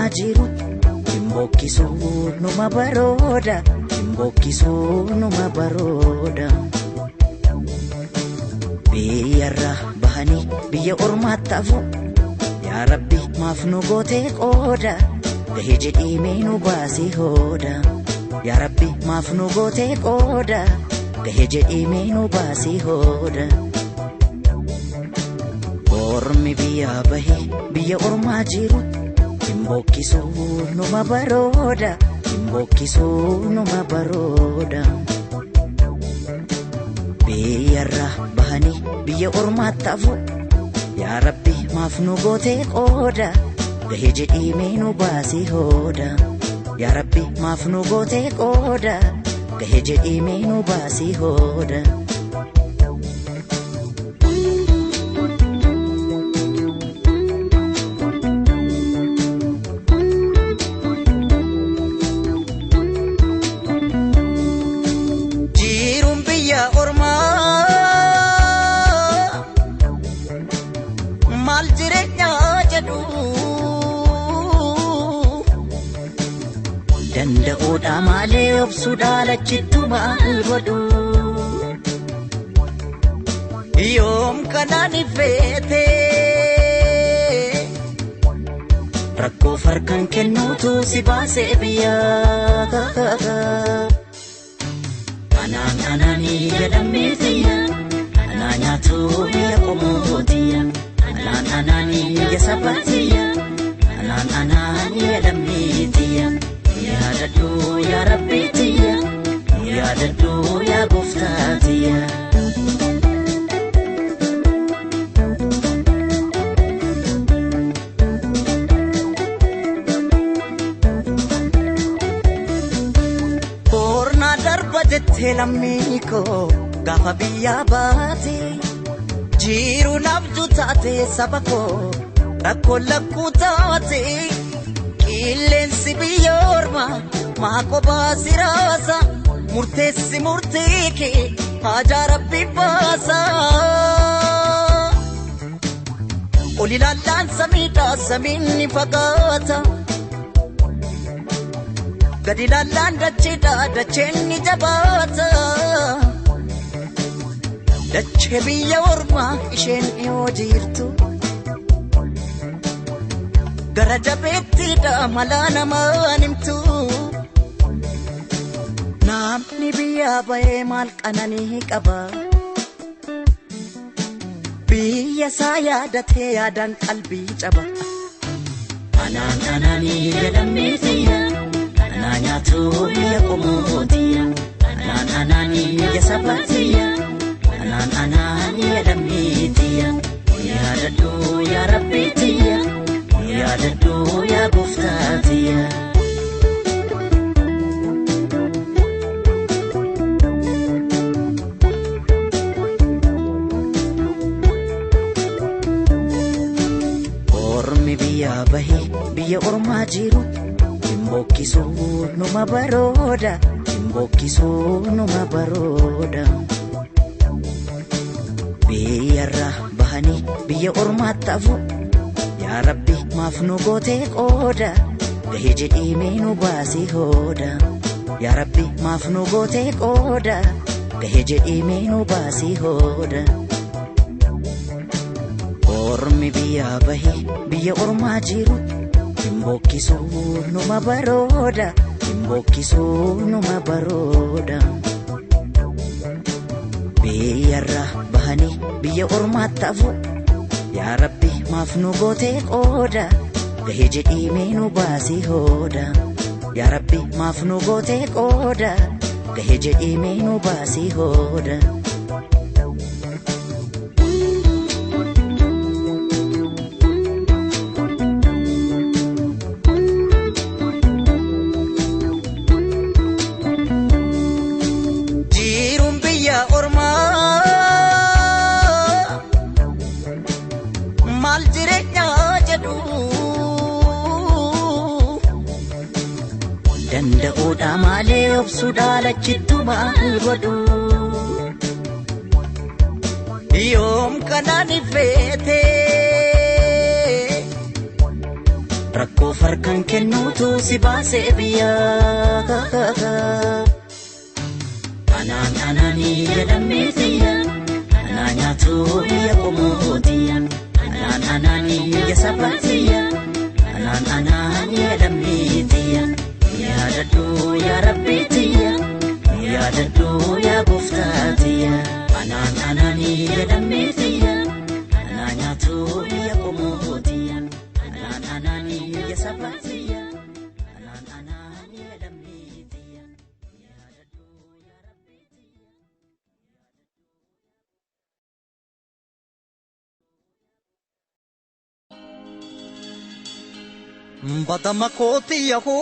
ormaa jiru hin bokkisuu numa barooda hin bokkisuu numa barooda. Biyyarra bahanii biyya ormaatti hafu yaa Rabbi maaf nu gootee qooda gahee jedhii mee nu baasii hooda. Yaa Rabbi maaf nu gootee qooda gahee jedhii mee nu baasii hooda. Ormi biyya bahee biyya ormaa jiru hin bokkisuu numa barooda hin bokkisuu numa barooda. Biyyarra bahanii biyya ormaatti hafu yaa Rabbi maaf nu gootee qooda gahee jedhii mee nu baasii hooda. Yaa Rabbi maaf nu gootee qooda gahee jedhii mee nu baasii hooda. Jiruun biyya ormaa maal jireenya jedhu danda'uudha malee obsuudha lachittu maal godhu yoom kanaan ifeete rakkoo farkan kennuutu si baasee biyyaa. Anaan anaanii jedhameetiya anaa nyaatu biyya qomootiya anaan anaanii biyya sabaatiya anaan anaanii jedhameetiya yaadadhu yaa Rabbiitiya yaadadhu yaa gooftaatiya. Boornaa darba jettee lammii koo gaafa biyyaa baate jiru nabju taate saba koo rakkoo lakkuu taate qilleensi biyya ormaa maa kophaa si raasa murteessi murtee kee haajaa Rabbi baasa. Ol ilaallaan samiidha samiin ni fagaata. Gadi ilaallaan dacheedha dacheen ni jabaata. Dachee biyya ormaa isheen dhiyoo jirtu. Gara jabeettiidha malaa namaan himtu. Namni biyya bahee maal qananii qaba? Biyya isaa yaadatee yaadaan qalbii caba. Anaan anaanii jedhameetiya anaa nyaatu biyya qomootiya anaan anaanii biyya sabaatiya anaan anaanii jedhameetiya yaadadhu yaa Rabbiitiya yaadadhu yaa gooftaatiya. Ormi biyya bahee biyya ormaa jiru hin bokkisuu numa barooda hin bokkisuu numa barooda. Biyyarra bahanii biyya ormaatti hafu yaa Rabbi maaf nu gootee qooda gahee jedhii mee nu baasii hooda. Yaa Rabbi maaf nu gootee qooda gahee jedhii mee nu baasii hooda. Ormi biyya bahee biyya ormaa jiru hin bokkisuu numa barooda hin bokkisuu numa barooda. Biyyarra bahanii biyya ormaatti hafu yaa Rabbi maaf nu gootee qooda gahee jedhii mee nu baasii hooda. Yaa Rabbi maaf nu gootee qooda gahee jedhii mee nu baasii hooda. Jiruun biyya ormaa maal jireenya jedhu danda'uudha malee obsuudha lachittu maal godhu yoom kanaan ifeete Rakkoo farkan kennuutu si baasee biyyaa. Anaan anaanii jedhamee tiyya. Anaa nyaatu biyya qomootiyya. Anaan anaanii biyya sabaatiyya. Anaan anaanii jedhamee tiyya. Yaadadhu yaa Rabbi tiyya. Yaadadhu yaa gooftaa tiyya. Anaan anaanii jedhamee tiyya. Anaa nyaatu biyya qomootiyya. Anaan anaanii biyya sabaatiyya. Anaan anaanii jedhamee tiyya. Yaadadhu yaa Rabbi tiyya. Badama kooti yahoo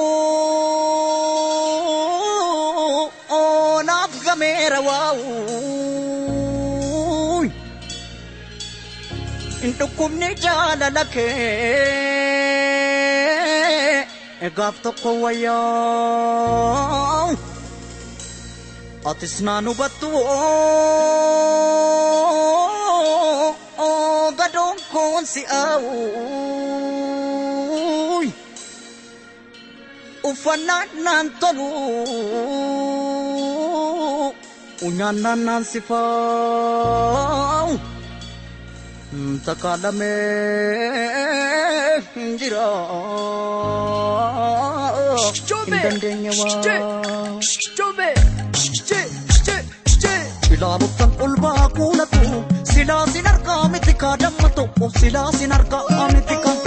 naaf gameera waa'u. Dhukkubni jaalala kee gaaf tokko wayyaa. Atis naan hubattu gadoon koon si'aawu. Uffannaan naan tolu nyaannaan naan sifaa'u takaalamee hin jira hin dandeenye waa. Ilaaluttan ol baa kuulatu silaa sin argaa miti kaa damma tokko silaa sin argaa miti kaa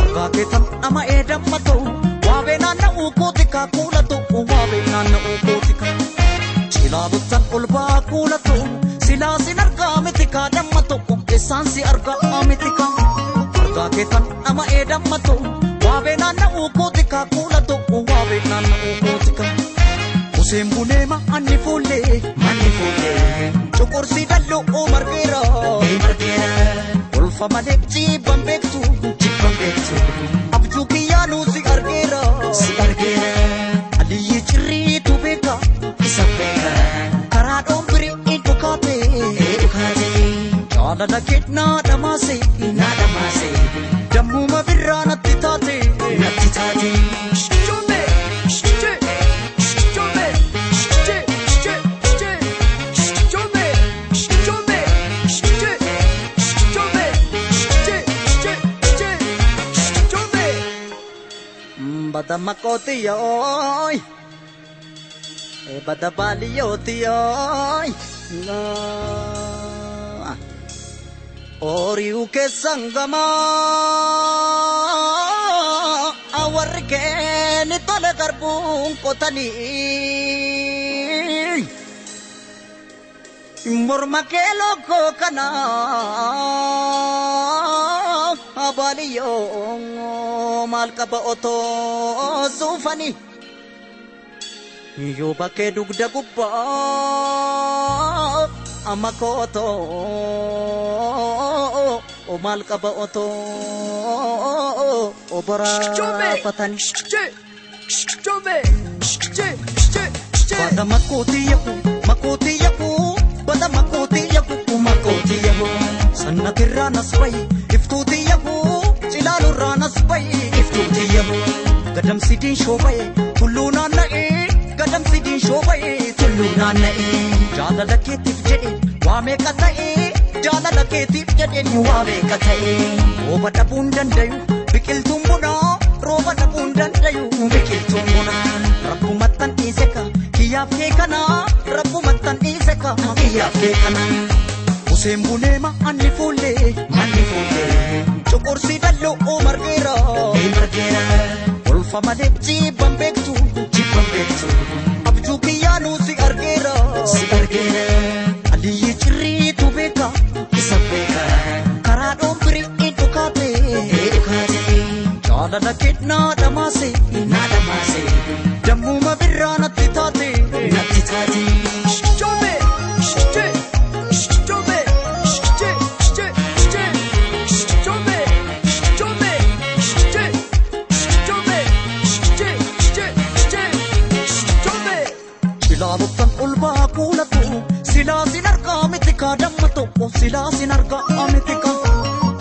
argaa keetan dhama ee damma ta'u. Waabee naanna'uu kooti kaa kuula tokko waabee naanna'uu kooti kaa. Ilaaluttan ol baa kuula ta'u silaa sin argaa miti kaa damma tokko isaan si argaa miti kaa. Argaa keetan dhama ee damma ta'u waabee naanna'uu kooti kaa kuula tokko waabee naanna'uu kooti kaa. Useen bunee manni fuullee manni fuullee cuqursii dalloo margeera margeera kolfa malee jibban beektu jibban beektu. Abjuu kiyyaanuu si argeera si argeera aliyyi cirriitu beeka isa beeka karaa dhoombirii dhukaate dhukaate jaalala kee naa dhamaase naa dhamaase dammuma birraa natti taate natti taate. Badama kootiyooy badabaaliyootiyoy Oriu keessan gamaa warri keeni tole garbuun qotanii morma kee lookoo kana baaliyyoo maal qaba otoo suufanii yoo bakkee dugda gubbaa amma kootoo maal qaba otoo boraafatanii. Bada makooti yaku makooti yaku bada makooti yaku makooti yaku sannatirraa nas bahi iftuuti yaku cilaalurraa nas bahi iftuuti yaku gadamsidiin shoobaye tulluu naanna'ee gadamsidiin shoobaye tulluu naanna'ee jaalala keetiif jedhe waa meeqa ta'ee jaalala keetiif jedhe waa meeqa ta'ee rooba dhabuun dandayu biqiltuun bunaa rooba dhabuun dandayu biqiltuun bunaa rabbumattan dhiise ka kiyyaaf kee kanaa rabbumattan dhiise ka kiyyaaf kee kanaa. Useen bunee manni fuullee manni fuullee cuqursii dalloo margeera margeera kolfa malee jibban beektu jibban beektu abjuu kiyyaanuu si argeera si argeera aliyyi cirriitu beeka isa beeka karaa dhoombirii dhukaate dhukaate jaalala kee naa dhamaase naa dhamaase dammuma birraa natti taate natti taate. Ilaaluttan ol baa kuulatu silaa sin argaa miti kaa damma tokko silaa sin argaa miti kaa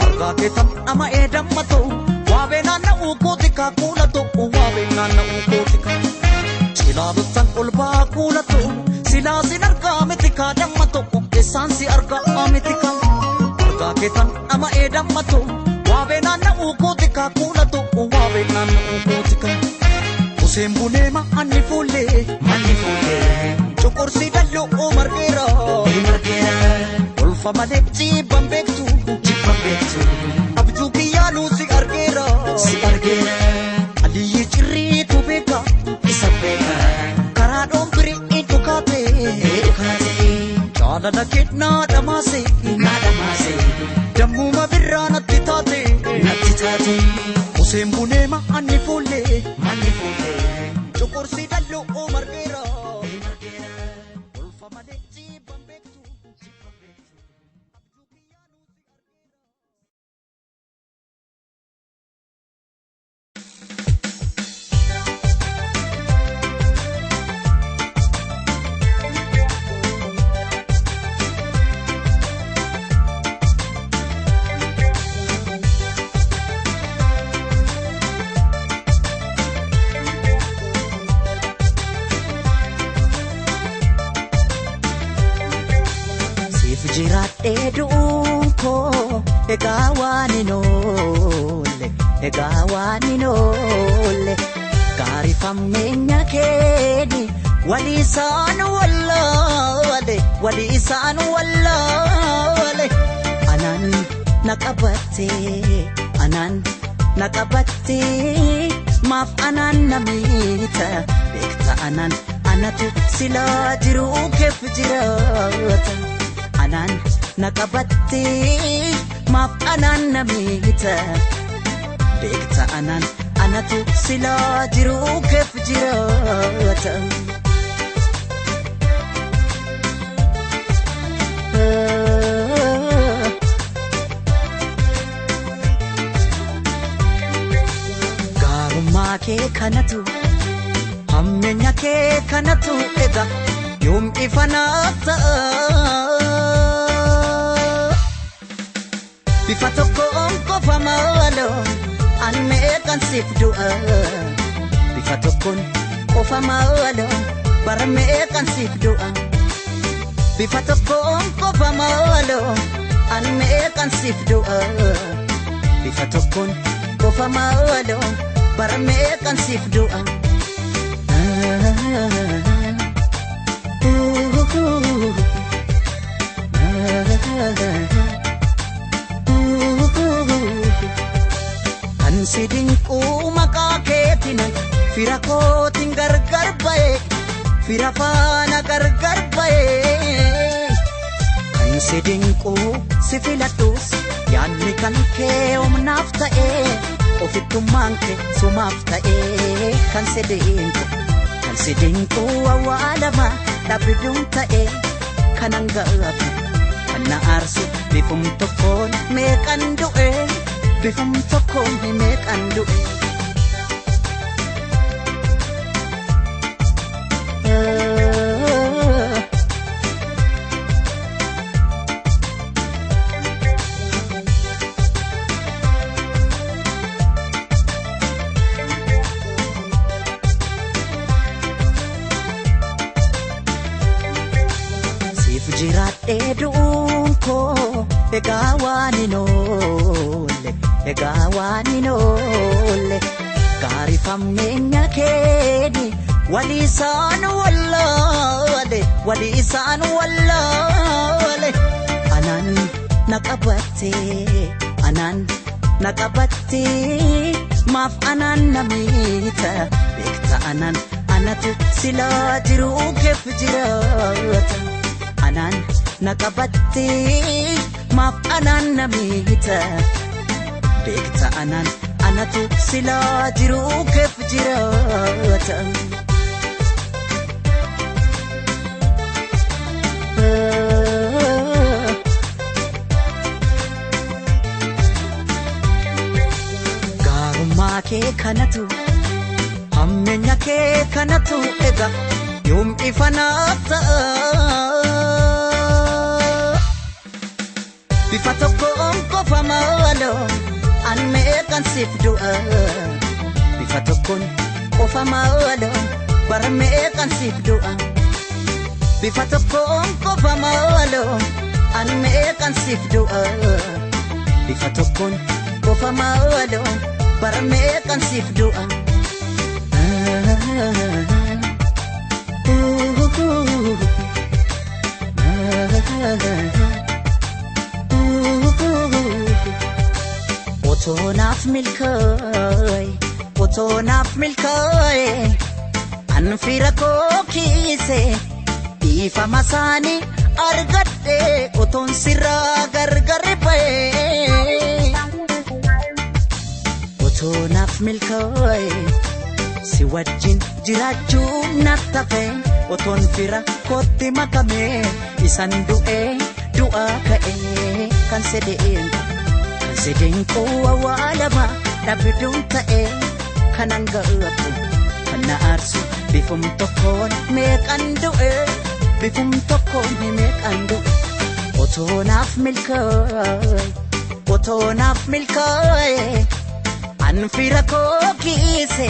argaa keetan dhama ee damma ta'u waabee naanna'uu kooti. kaa kuula tokko waa beeknaan na'uu kooti kaa. Cilaaluttan ol baa kuula ta'u silaa sin argaa miti kaa damma tokko keessaan si argaa miti kaa. Argaa keetan ama ee damma ta'u waa beeknaan na'uu kooti kaa kuula tokko waa beeknaan na'uu kooti kaa. Useen bunee ma'anni fuullee manni fuullee cuqursii dalloo margeera margeera olfa malee jibban beektu jibban beektu abjuu kiyyaanuu si argeera si argeera aliyyi cirriitu beeka isa beeka karaa dhoombirii dhukaate dhukaate jaalala kee naa dhamaase naa dhamaase dammuma birraa natti taate natti taate. Useen bunee ma'anni fuullee manni fuullee cuqursii dalloo margeera olfa malee jibban beektu jibban beektu. Jiraadhee du'uun koo egaa waan hin oolle egaa waan hin oolle gaarifammeenya keeni walii isaan wallaale walii isaan wallaale anaan na qabatte anaan na qabatte maaf anaan na miita beekta anaan anatu silaa jiruu keef jiraata. Anaan na qabatte maaf anaan na miita beekta anaan anatu silaa jiruu keef jiraata. Gaarummaa kee kanatu hammeenya kee kanatu egaa yoom ifa naaf ta'a. Bifa tokkoon qofa maaloo an meeqan siif du'a. Bifa tokkoon qofa maaloo bara meeqan siif du'a. Bifa tokkoon qofa maaloo an meeqan siif du'a. Bifa tokkoon qofa maaloo bara meeqan siif du'a. Kan si dinquu maqaa keetiin fira kootiin gargar ba'e fira faana gargar ba'e. Kan si dinquu si filadhus yaadni kan kee humnaaf ta'e ofittummaan kee sumaaf ta'e kan si dinqu kan si dinquu awwaalama dhabduun ta'e kanan gaafa kan na aarsu bifum tokkoon meeqan du'e. Bifum tokkoon meeqan du'e. Siif jiraadhee du'uun koo egaa waan hin oolle. Egaa waan hin oolle gaarifammeenya keeni walii isaan wallaale walii isaan wallaale anaan na qabatte anaan na qabatte maaf anaan na miita beekta anaan anatu silaa jiruu keef jiraata anaan na qabatte maaf anaan na miita. Beekta anaan anatu silaa jiruu keef jiraata. Gaarummaa kee kanatu hammeenya kee kanatu egaa yoom ifa naaf ta'a. Bifa tokkoon qofa maaloo an meeqan siif du'a. Bifa tokkoon qofa maaloo bara meeqan siif du'a. Bifa tokkoon qofa maaloo an meeqan siif du'a. Bifa tokkoon qofa maaloo bara meeqan siif du'a. Otoo naaf milkaa'e, otoo naaf milkaa'e, an fira koo kiise dhiifama isaanii argadhe otoon sirraa gargar ba'e. Otoo naaf milkaa'e, si wajjin jiraachuun naaf tafe otoon fira kootti makame isan du'e du'aa ka'e kan sedeen. Sedeen koo awwaalama dhabduun ta'e kanan gaabbu kan na aarsu bifum tokkoon meeqan du'e bifum tokkoon meeqan du'e. Otoo naaf milkaa'e, otoo naaf milkaa'e, an fira koo kiise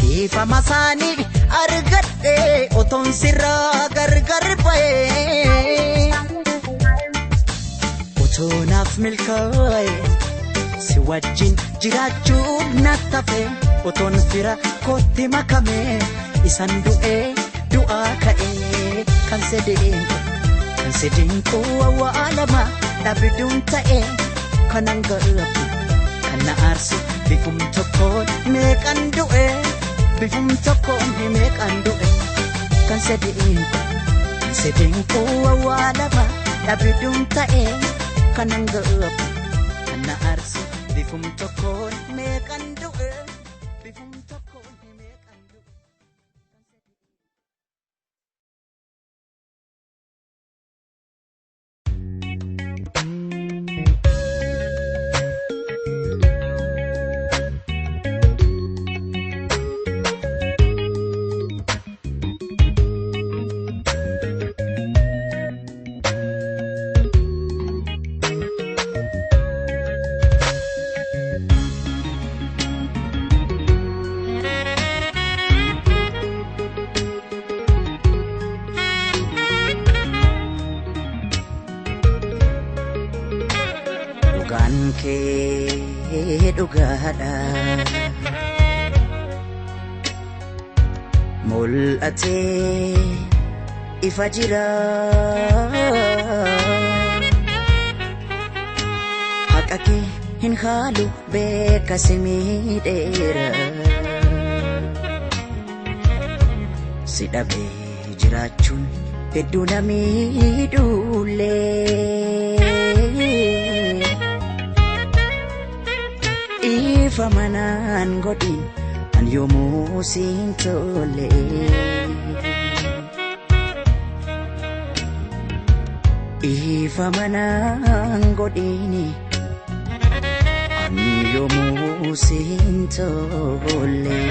dhiifama isaanii argadhe otoon sirraa gargar ba'e. Otoo naaf milkaa'e, si wajjin jiraachuun naaf tafe otoon fira kootti makame isan du'e du'aa ka'e kan sedeen kan sedeen koo awwaalama dhabduun ta'e kanan gaabbu kan na aarsu bifum tokkoon meeqan du'e bifum tokkoon meeqan du'e kan sedeen kan sedeen koo awwaalama dhabduun ta'e kanan gaabbu kan na aarsu bifum tokkoon meeqan du'e bifum tokkoon meeqan du'e. Dhugaan kee dhugaadha. Mul'atee ifa jira. Haqa kee hin haalu beeka si miidheera. Si dhabee jiraachuun hedduu na miidhuullee. Ifa manaan godhin an yoomuu siin tolle. Ifa manaan godhin an yoomuu siin tolle.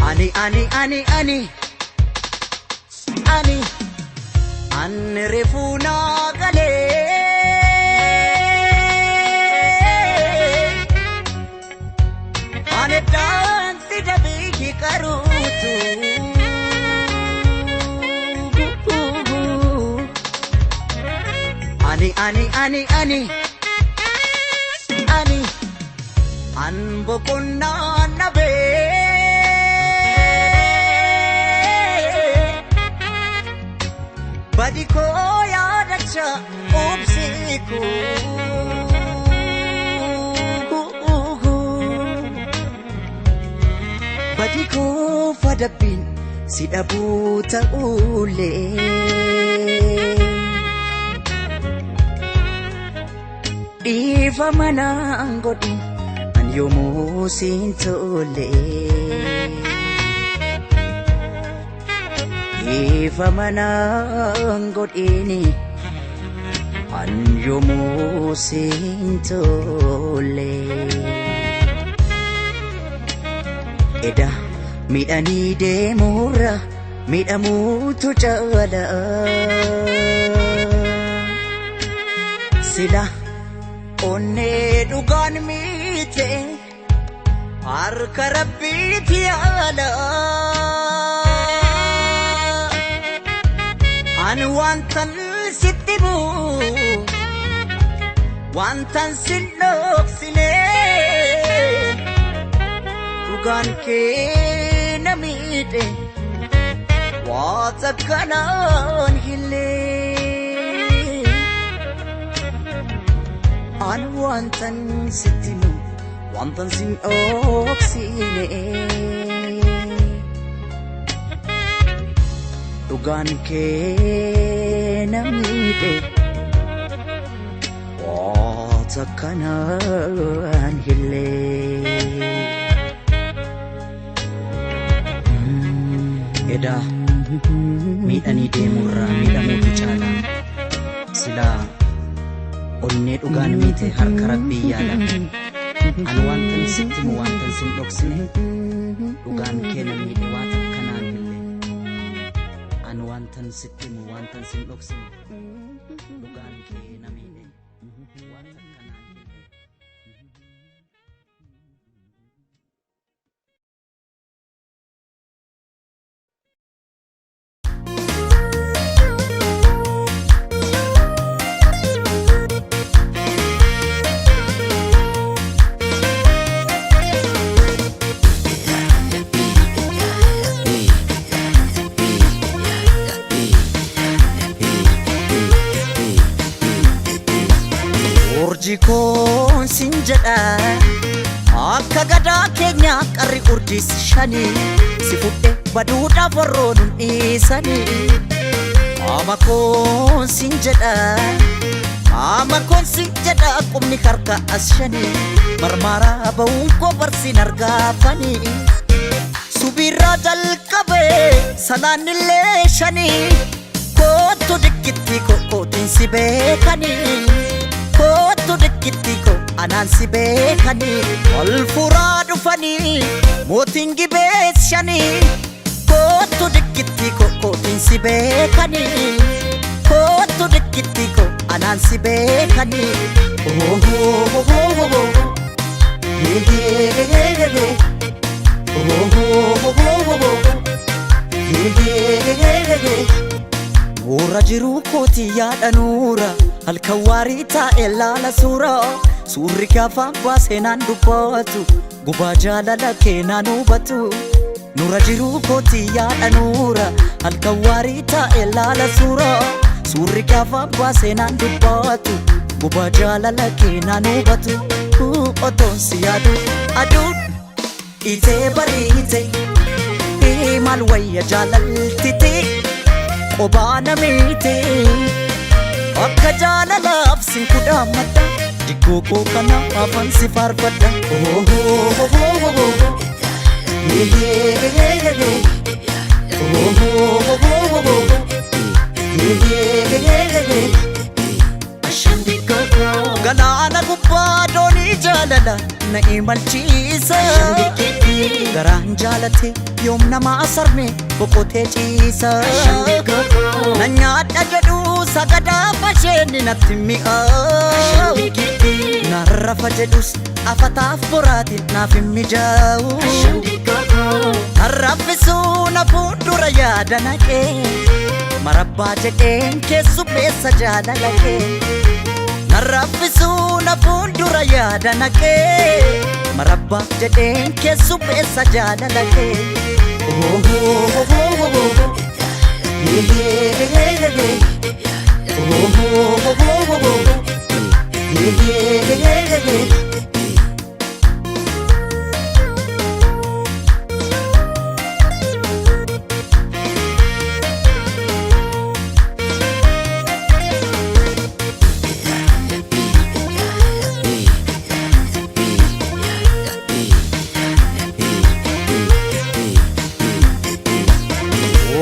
Ani ani ani ani ani an reefuu naa galee ani daansi dabii qaruutu ani ani ani ani ani an boqonnaa nabee. Badi koo yaadacha obsi koo. Badi koo fadabbiin si dhabuu ta'ullee. Dhiifama naan godhin an yoomuu siin tolle. Dhiifama manaan godhini an yoomuu siin tolle. Eda miidhanii deemuurra miidhamuutu caala. Sila onnee dhugaan miite harka rabbiiti yaala. Ani wantan sitti himu wantan sin dhoksine dhugaan kee na miidhe waa takkanaan hillee. Ani wantan sitti himu wantan sin dhoksine. Dhugaan kee na miidhe waa takkanaan hillee. Edaa miidhanii deemurraa miidhamuutu caala. Silaa onnee dhugaan miite harka rabbii yaala. Ani wantan sitti himu wantan sin dhoksine dhugaan kee na miidhe waa takkanaan hillee. Ani wantan sitti himu wantan sin dhoksine dhugaan kee na miidhe waa takkanaan hillee. Urjii koon sin jedha akka gadaa keenya qarri urjiis shanii si fudhe baduudhaaf warroon hin dhiisanii. Qaama koon sin jedha qaama koon sin jedha qubni harka as shanii marmaaraa ba'uun koo barsiin argaafanii. Subirraa jalqabee salaanillee shanii kootu dikkitti kootiin si beekanii. Kootu dikkitti koo anaan si beekanii. Ol furaa dhufanii mootiin gibees shanii. Kootu dikkitti koo kootiin si beekanii. Kootu dikkitti koo anaan si beekanii. Oh. Hey. Oh. Hey. Warra jiruu kooti yaada nuura halkan waarii taa'e laala suura suurri gaafa baasee naan dubbatu gubaa jaalala kee naan hubatu. Nura jiruu kooti yaada nuura halkan waarii taa'e laala suura suurri gaafa baasee naan dubbatu gubaa jaalala kee naan hubatu. Otoon si yaadu aduun itee bariite maal wayya jaalaltite qobaa namiite akka jaalalaaf sin kudhaammadha diggoo koo kana afaan si faarfadha. Galaana gubbaa doonii jaalala na imalchiisa. Garaan jaalate yoom nama sarme boqotee ciisa. Na nyaadha jedhu sagadaa fasheenni natti mi'aawu. Narrafa jedhus afataaf boraatiin naaf hin mijaa'u. Narraffisuu na fuuldura yaada naqee marabbaa jedheen keessummeessa jaalala kee. Narraffisuu na fuuldura yaada naqee marabbaa jedheen keessummeessa jaalala kee. Oh.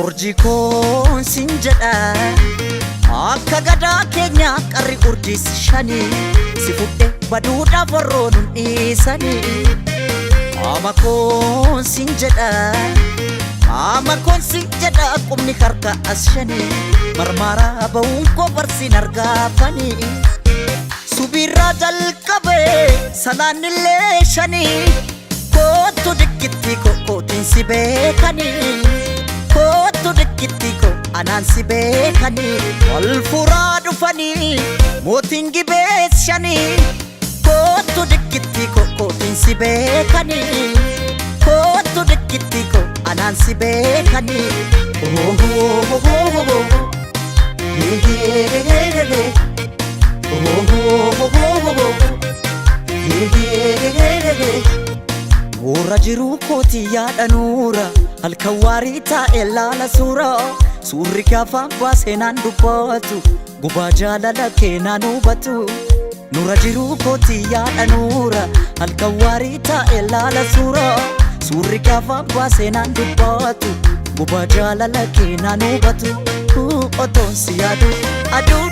Urjii koon sin jedha akka gadaa keenya qarri urjiis shanii si fudhe baduudhaaf warroon hin dhiisanii. Qaama koon siin jedha, qaama koon siin jedha, qubni harka as shanii marmaaraa ba'uun koo barsiin argaafanii. Subirraa jalqabee salaanillee shanii kootu dikkitti kootiin si beekanii. Kootu dikkitti koo anaan si beekanii. Wal furaa dhufanii mootiin gibees shanii. Kootu dikkitti kootiin si beekanii. Kootu dikkitti koo anaan si beekanii. Oh, oh, oh, oh. Warra jiruu kooti yaada nuura halkan waarii taa'e laala suura suurri gaafaan baasee naan dubbatu gubaa jaalala kee naan hubatu. Nura jiruu kooti yaada nuura halkan waarii taa'e laala suura suurri gaafaan baasee naan dubbatu gubaa jaalala kee naan hubatu. Otoon si yaadu aduun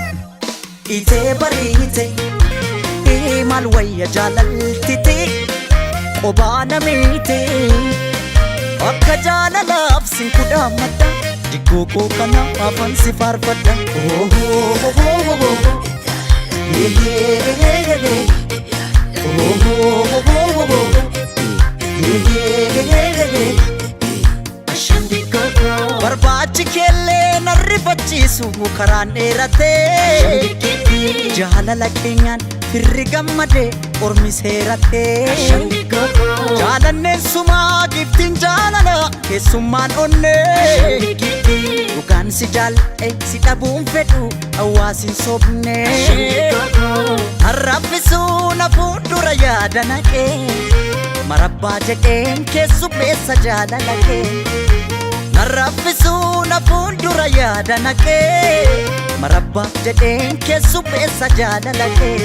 itee bariite maal wayya jaalaltite qobaa namiite akka jaalalaaf sin kudhaammadha diggoo koo kana afaan si faarfadha. Barbaachi keellee narrifachiisu karaan dheeratee jaalala keenyaan firri gammadee ormi seeratee jaalanneen sumaa giftiin jaalala keessummaan onnee dhugaan si jaal'e si dhabuun fedhu hawaasin sobne harraffisuu na fuuldura yaada naqee marabbaa jedheen keessummeessa jaalala kee. Narraffisuu na fuuldura yaada naqee marabbaa jedheen keessummeessa jaalala kee.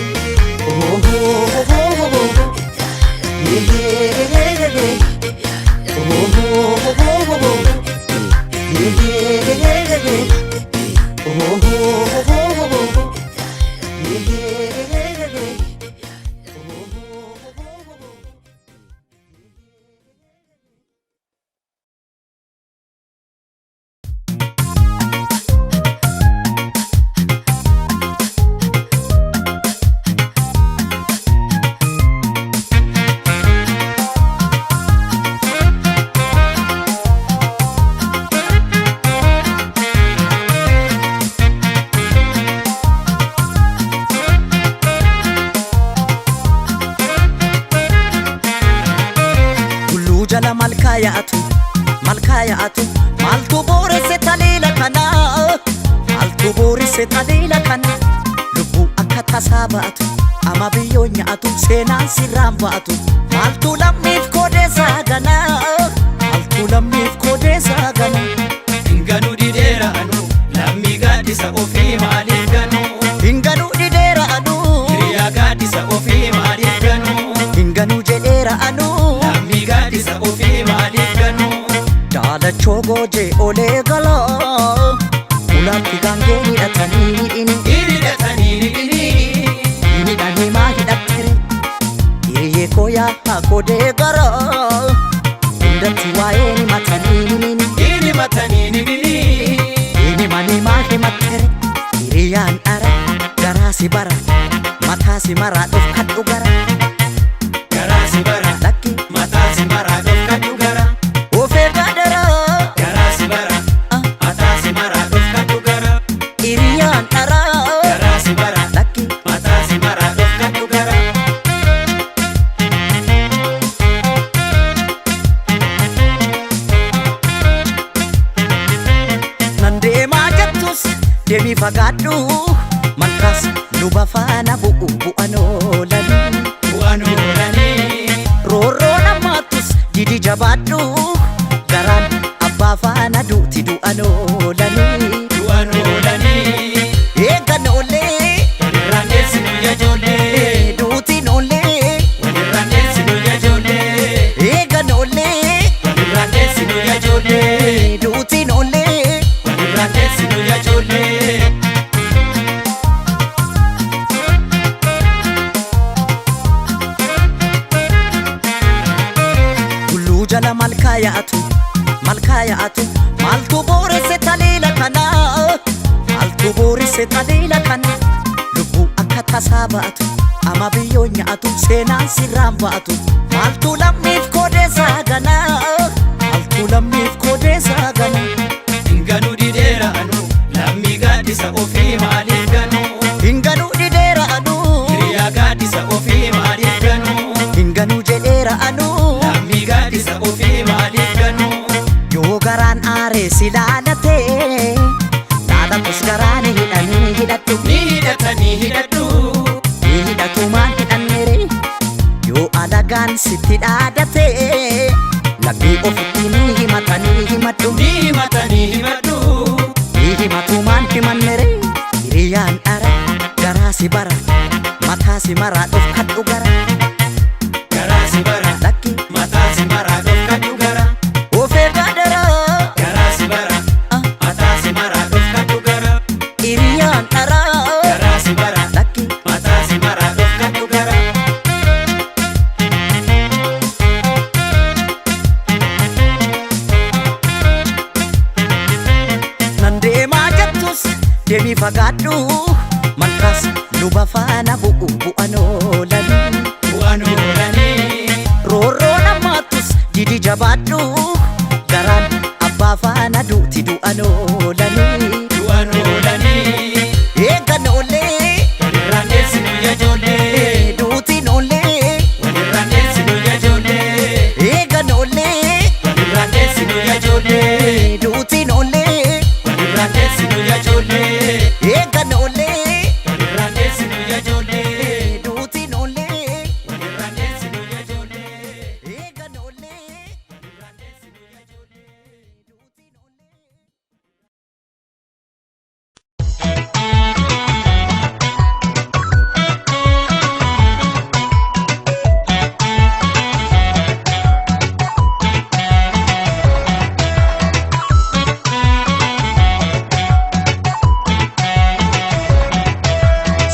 Tulluu jala malkaa yaa'atu, malkaa yaa'atu, maaltu booresse taliila kana? Maaltu booresse taliila kana? Lubbuu akka tasaa ba'atu, ama biyyoo nyaatu, seenaan sirraan ba'atu. Maaltu lammiif koodeessaa gana? Maaltu lammiif koodeessaa gana? Hinganuu didheera anu lammii gaaddisa ofii maaliif ganuu? Hinganuu dhidheera anuu, Hiriyaa gaaddisa ofii maaliif ganuu? Hinganuu jedheera anuu. Lammii gaaddisa ofii maaliif ganuu? Daalachoo goojee olee galaa, ulaatti gaangee hidhatanii hidhini. Hidhatanii hidhinii. Hidhanii maa hidhattere? Hiriyyee koo yaa kodee gara hundatti waa'ee ni matanii ni Hidhi matanii hidhinii. ni manii maa himattere? Hiriyyaan dhara garaa si bara mataa si maraa dhuf kadhu gara Garaa si bara lakki mataa si maraa dhofkadhu gara. ofee gaadara Garaa si bara mataa si maraa dhofkadhu gara. hiriyyaan dhara Garaa si bara lakki mataa si maraa dhofkadhu gara. Nan deemaa jettus deemii fagaadhu malkaas luba faana bu'u bu'an oolanii. Bu'aan oolanii. Roorroo namaattus didi jabaadhu garaan abbaa faana duuti du'an oolanii. Du'aan oolanii. Eegan oolee Walirraan dheessinu yaa ijoollee. duutiin oolee Walirraan dheessinu yaa ijoollee. eegan oolee Walirraan dheessinu yaa ijoollee. duutiin oolee. Walirraan dheessinu yaa ijoollee. kaayaatu. Maaltu booresse taliila kana? Maaltu booresse taliila kana? Lubbuu akka tasaa baatu, ama biyyoo nyaatu, seenaan sirraan baatu. Maaltu lammiif koodeessaa gana? Maaltu lammiif koodeessaa gana? Hinganuu didheera anu lammii gaaddisa ofii maaliif ganuu? Hinganuu didheera anuu. Hiriyaa gaaddisa ofii maaliif ganuu? Hinganuu jedheera anuu. Lammii gaaddisa ofii maaliif ganuu? Yoo garaan aaree si laalatee, laalatus garaan hidhanii hidhadhu. Ni hidhatanii hidhadhu. Ni hidhatu maal hidhannere? Yoo alagaan sitti dhaadatee, lammii ofitti ni himatanii himadhu. Ni himatanii himadhu. Ni himatu maal himannere? Hiriyaan dhara garaa si bara, mataa si maraa dhofkadhu gara. Garaa si bara. Lakki. Mataa si maraa dhofkadhu gara. Ofee gaadara. Garaa si bara. Mataa si maraa dhofkadhu gara. Hiriyaan dhara. Garaa si bara. Lakki. Mataa si maraa dhofkadhu gara. Nan deemaa jettus deemii fagaadhu, malkaas luba faana bu'u bu'an oolanii. Bu'aan oolanii. Roorroo namaattus didi jabaadhu, garaan abbaa faana duuti du'an oolanii. Du'aan oolanii. Eegan oolee. Walirraan dheessinu yaa ijoollee. Duutiin oolee. Walirraan dheessinu yaa ijoollee. Eegan oolee. Walirraan dheessinu yaa ijoollee. Duutiin oolee. Walirraan dheessinu yaa ijoollee. Eegan oolee. Walirraan dheessinu yaa ijoollee. Duutiin oolee. Walirraan dheessinu yaa ijoollee. Eegan oolee. Walirraan dheessinu yaa ijoollee. Duutiin oolee.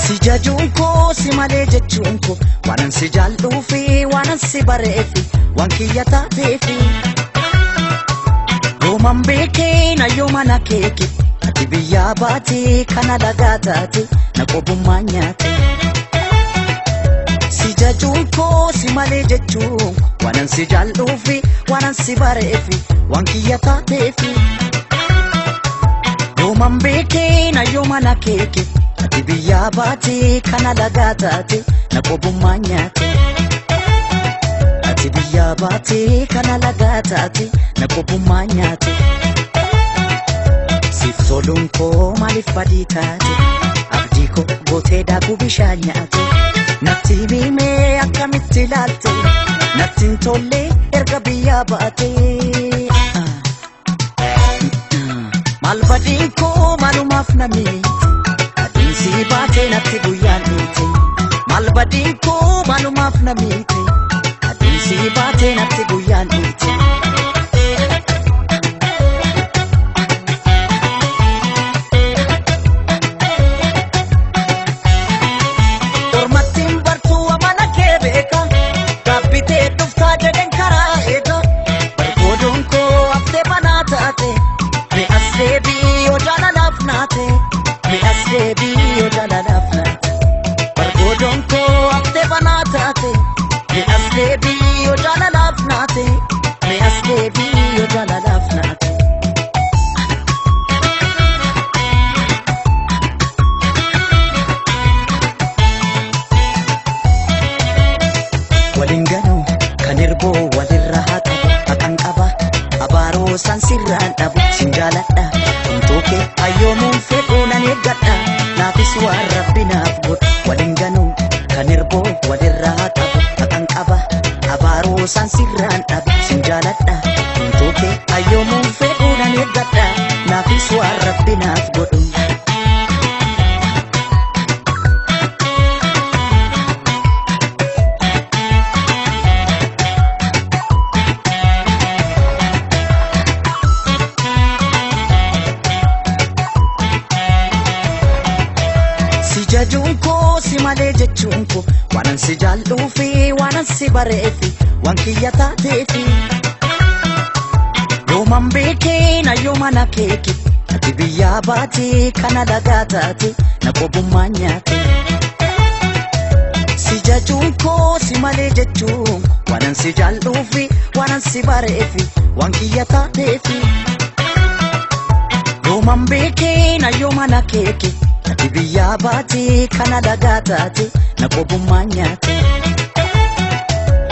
Si jajuun koo si malee jechuun koo, waanan si jaalluufi, waanan si bareefi, waan kiyya taateefi. Yooman beekee na yooma na keeke, ati biyyaa baate kana lagaa taate na qobummaa nyaate. Si jajuun koo si malee jechuun koo, waanan si jaalluufi, waanan si bareefi, waan kiyya taateefi. Yooman beekee na yooma na keeke, ati biyyaa baate kana lagaa taate na qobummaa nyaate. Ati biyyaa baate kana lagaa taate na qobummaa nyaate. Siif toluun koo maaliif badii taate? Abdii koo gootee daakuu bishaan nyaate. Natti himee akkamitti ilaalte? Natti hin tolle erga biyyaa baate. Maal badiin koo maalumaaf na miite? Adiin si baatee natti guyyaan dhiite. Maal badiin koo maalumaaf na miite? Adiin si baatee natti guyyaan dhiite. Ormattiin bartuu amala kee beeka. Gaabbitee dhuftaa jedhen karaa eega. Bargoodoon koo haftee banaa taate. Mi'as deebii yoo jaalalaaf naate. Mi'as deebii yoo jaalalaaf naate. Bargoodoon koo haftee banaa taate. Mi'as deebii yoo jaalalaaf naate. Mi'as deebii yoo jaalalaaf naate. Waliin ganuu kan erboo walirra haa qabu, haqan qaba abaaroo san sirraan dhabu. Sin jaaladha homtuu kee hayyoomuun fedhuu nan eeggadha, naafis waan rabbi naaf godhu. Waliin ganuu kan erboo walirra haa qabu, haqan qaba abaaroo san sirraan dhabu. Sin jaaladha homtuu kee hayyoomuun fedhuu nan eeggadha, naafis waan rabbi naaf godhu. Si jajuun koo si malee jechuun koo, waanan si jaalluufi, waanan si bareefi, waan kiyya taateefi. Yoo Yooman beekee na yooman akeeke ati biyyaa baate kana lagaa taate na qobummaa nyaate. Si jajuun koo si malee jechuun waanan si jaalluufi waanan si bareefi waan kiyya taateefi. Yooman beekee na yooman akeeke ati biyyaa baate kana lagaa taate na qobummaa nyaate.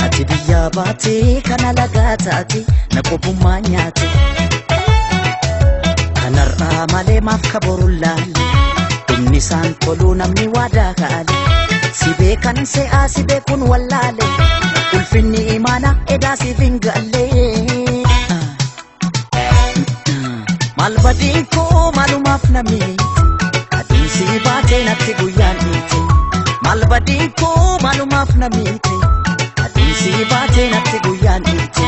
Ati biyyaa baate kana lagaa taate na qobummaa nyaate. Kanarraa malee maaf kaboruun laale dhumni isaan toluu namni waadaa kaale. Si beekan se'aa si beekuun wallaale ulfinni imaana edaa siif hin galle. Maal badiin koo maalumaaf na miite aduun si baatee natti guyyaan dhiite. Maal badiin koo maalumaaf na miite aduun si baatee natti guyyaan dhiite.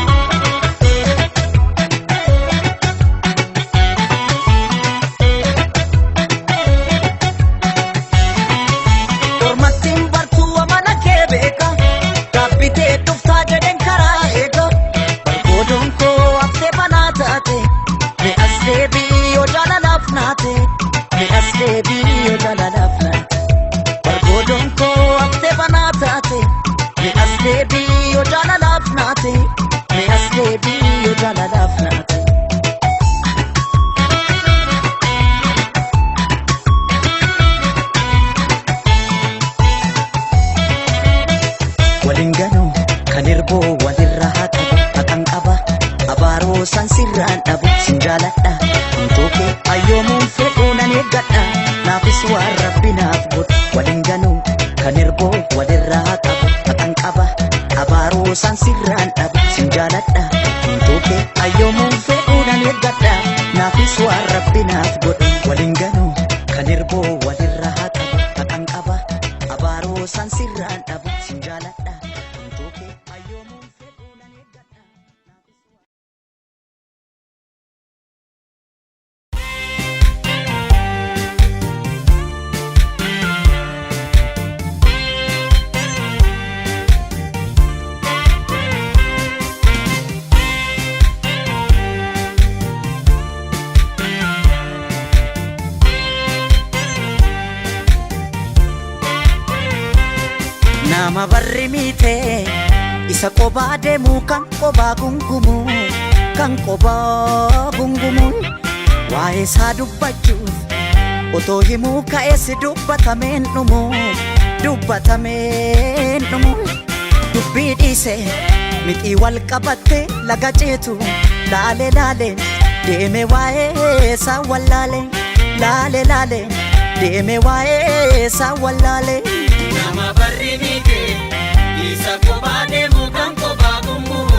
Ormattiin bartuu amala kee beeka gaabbitee dhuftaa jedheen karaa eega. Bargoodoon koo haftee banaa taate mi'as deebii yoo jaalalaaf naate mi'as deebii yoo jaalalaaf naate. Bargoodoon koo haftee banaa taate mi'as deebii yoo jaalalaaf naate mi'as deebii yoo jaalalaaf naate. Waliin ganuu kan hirboo walirra haa qabu haqan qaba abaaroo san sirraan dhabu sin jaaladha homtuu kee ayyoomuun fedhuu nan eeggadha naafis waan rabbi naaf godhu waliin ganuu kan hirboo walirra haa qabu haqan qaba abaaroo san sirraan dhabu sin jaaladha homtuu kee ayyoomuun fedhuu nan eeggadha naafis waan rabbi naaf godhu waliin ganuu kan hirboo walirra haa qabu haqan qaba abaaroo san sirraan dhabu sin jaaladha homtuu kee ayyoomuun fedhuu nan eeggadha. Nama barri miite isa qobaa deemu kan qobaa gungumu kan qobaa gungumu waa'ee isaa dubbachuuf otoo himuu ka'ees dubbatameen dhumu dubbatameen dhumu dubbii dhiise mixii wal qabatte laga ceetu laale laale deeme waa'ee isaa wallaale laale laale deeme waa'ee isaa wallaale. Nama barri miite isa kophaa deemu kan kophaa gungumu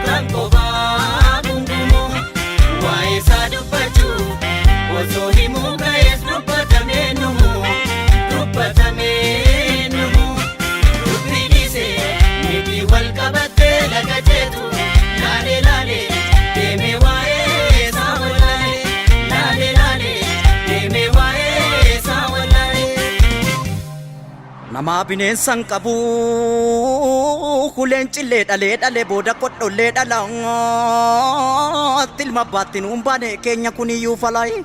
kan kophaa gungumu waa'ee isaa dubbachuu osoo himuu ka'ees dubbatamee numu dubbatamee numu dubbii dhiise miti wal qabattee laga ceetu laale laale deemee waa'ee isaa wallaale laale laale deemee waa'ee isaa wallaale. Namaa bineensan qabu huleen cillee dhalee dhalee booda qodhollee dhalaatti ilma abbaatti nuun baane keenya kuniyyuu falaayi.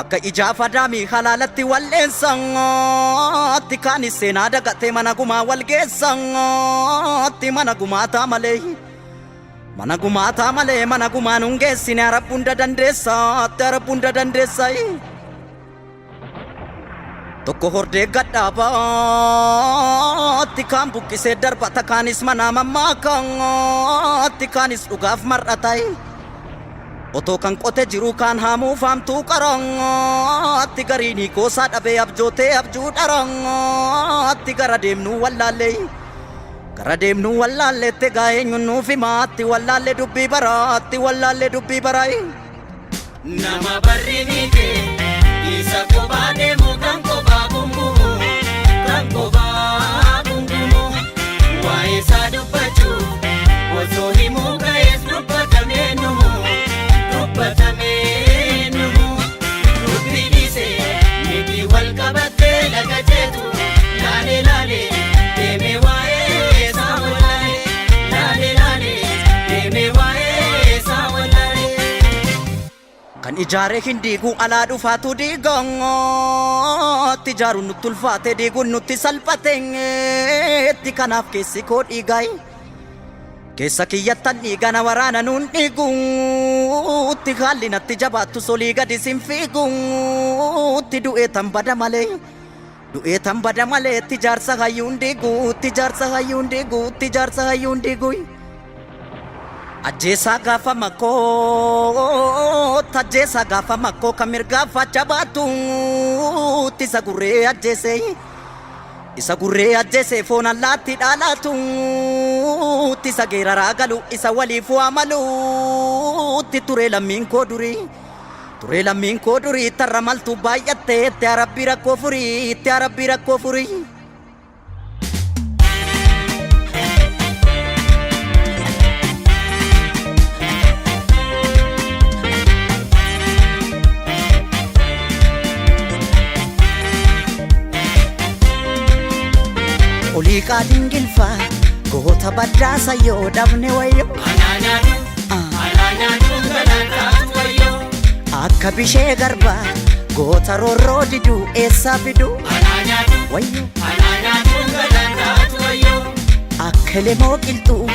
Akka ijaaf adaamii halaalatti walleensaatti kaanis seenaa dagatee mana gumaa wal geessaatti mana gumaataa malee. Mana gumaataa malee mana gumaa nuun geessine arabbu hunda dandeessaatti arabbu hunda dandeessaayi. Tokko hordee gadhaabaatti kaan buqqisee darbata kaanis manaa mammaakaatti kaanis dhugaaf mar'atayi. Otoo kan qote jiru kaan haamuu faamtuu qaraatti gariinii goosaa dhabee abjootee abjuu dharaatti gara deemnuu wallaallee. Gara deemnuu wallaalleetti egaa eenyuun nuuf himaatti wallaallee dubbii baraatti wallaallee dubbii baraayi. Nama barri miite isa kophaa deemu kan kophaa gungumu kan kophaa gungumu waa'ee isaa dubbachuu osoo himuu ka'ees dubbatamee numu dubbatamee numu dubbii dhiise miti wal qabattee laga ceetu laale laale deemee waa'ee isaa wallaale laale laale deemee waa'ee. Kan ijaare hin diigu alaa dhufaatu diigaatti ijaaruun nutti ulfaate diiguun nutti salphateetti kanaaf keessi koo dhiigaay. Keessa kiyyattan dhiigana waraana nuun dhiiguutti haalli natti jabaattu solii gadi sin fiiguutti du'ee tan bada malee. Du'ee tan bada malee itti jaarsa hayyuun diiguutti jaarsa hayyuun diiguutti jaarsa hayyuun diiguu. Ajjeesaa gaafa makkoo ajjeesaa gaafa makkoo kan mirgaaf facha baatuutti isa gurree ajjeese. Isa gurree ajjeese foon allaatti dhaalaatuutti isa geeraraa galu isa waliif waa maluutti turee lammiin koo durii. Turee lammiin koo durii tarra maltu baay'attee itti arabbii rakkoo furii itti arabbii rakkoo furii. Olii qaadiin gilfaa goota baddaasa yoo dhabne wayyoo. Anaa nyaatu, anaa nyaatu galaan taatu wayyoo. Akka bishee garbaa goota roorroo diduu eessaa fiduu Anaa nyaatu, wayyoo. anaa nyaatu galaan taatu wayyoo. Akka lemoo qilxuu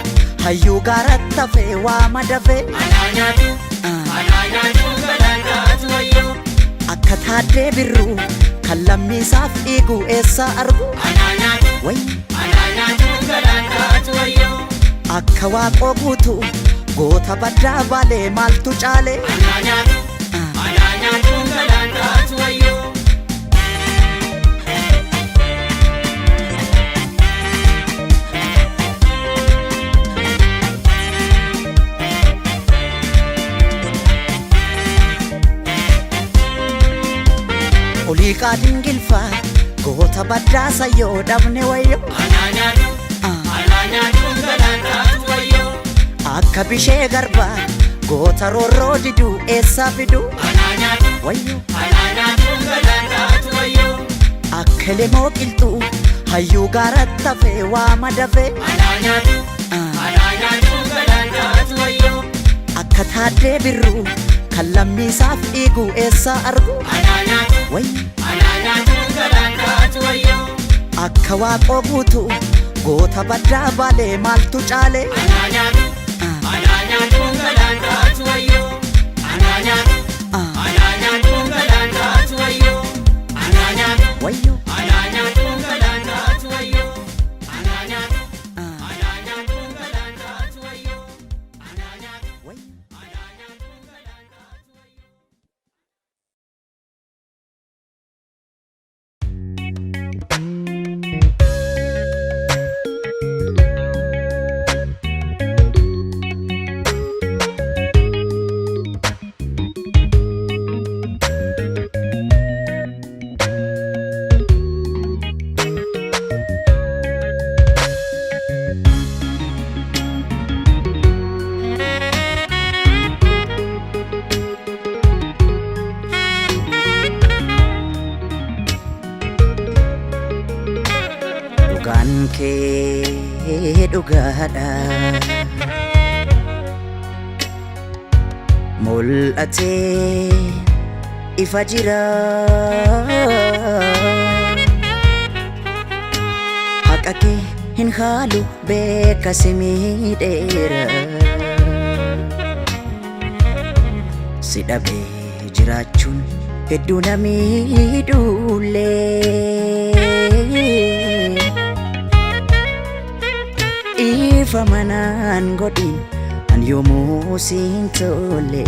hayyuu gaaratti hafee waa madafee. Anaa nyaatu, anaa nyaatu galaan taatu wayyoo. Akka taaddee birruu kan lammiisaaf dhiigu eessaa argu Anaa nyaatu, wayyoo. anaa nyaatu galaan taatu wayyoo. Akka waaqoo guutuu goota baddaa baalee maaltu caalee. Anaa nyaatu, anaa nyaatu galaan taatu wayyoo. Olii qaadiin gilfaa goota baddaasa yoo dhabne wayyoo. Anaa nyaatu, anaa nyaatu galaan taatu wayyoo. Akka bishee garbaa goota roorroo diduu eessaa fiduu Anaa nyaatu, wayyoo. anaa nyaatu galaan taatu wayyoo. Akka lemoo qilxuu hayyuu gaaratti hafee waa madafee. Anaa nyaatu, anaa nyaatu galaan taatu wayyoo. Akka taaddee birruu kan lammiisaaf dhiigu eessaa argu Anaa nyaatu, wayyoo. anaa nyaatu galaan taatu wayyoo. Akka waaqoo guutuu goota baddaa baalee maaltu caalee. Anaa nyaatu, anaa nyaatu galaan taatu wayyoo. Anaa nyaatu, anaa nyaatu galaan taatu wayyoo. Anaa nyaatu, Wayyoo. anaa nyaatu galaan taatu wayyoo. Anaa nyaatu, anaa nyaatu galaan taatu wayyoo. Anaa nyaatu, Wayyoo. anaa nyaatu galaan taatu wayyoo. Dhugaan kee dhugaadha. Mul'atee ifa jira. Haqa kee hin haalu beeka si miidheera. Si dhabee jiraachuun hedduu na miidhuullee. Ifa manaan godhin an yoomuu siin tolle.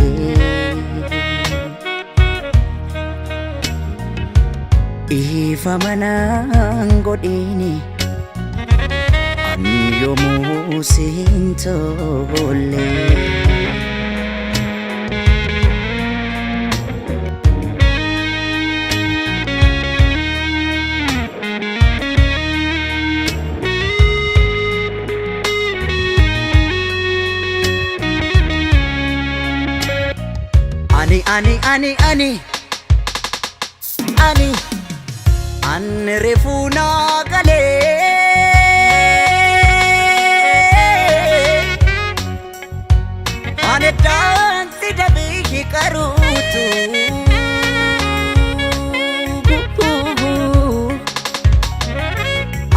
Ifa manaan godhin an yoomuu siin tolle. Ani ani ani ani ani ani reefuu naa galee. Ani daansi dabe. Qaruutu.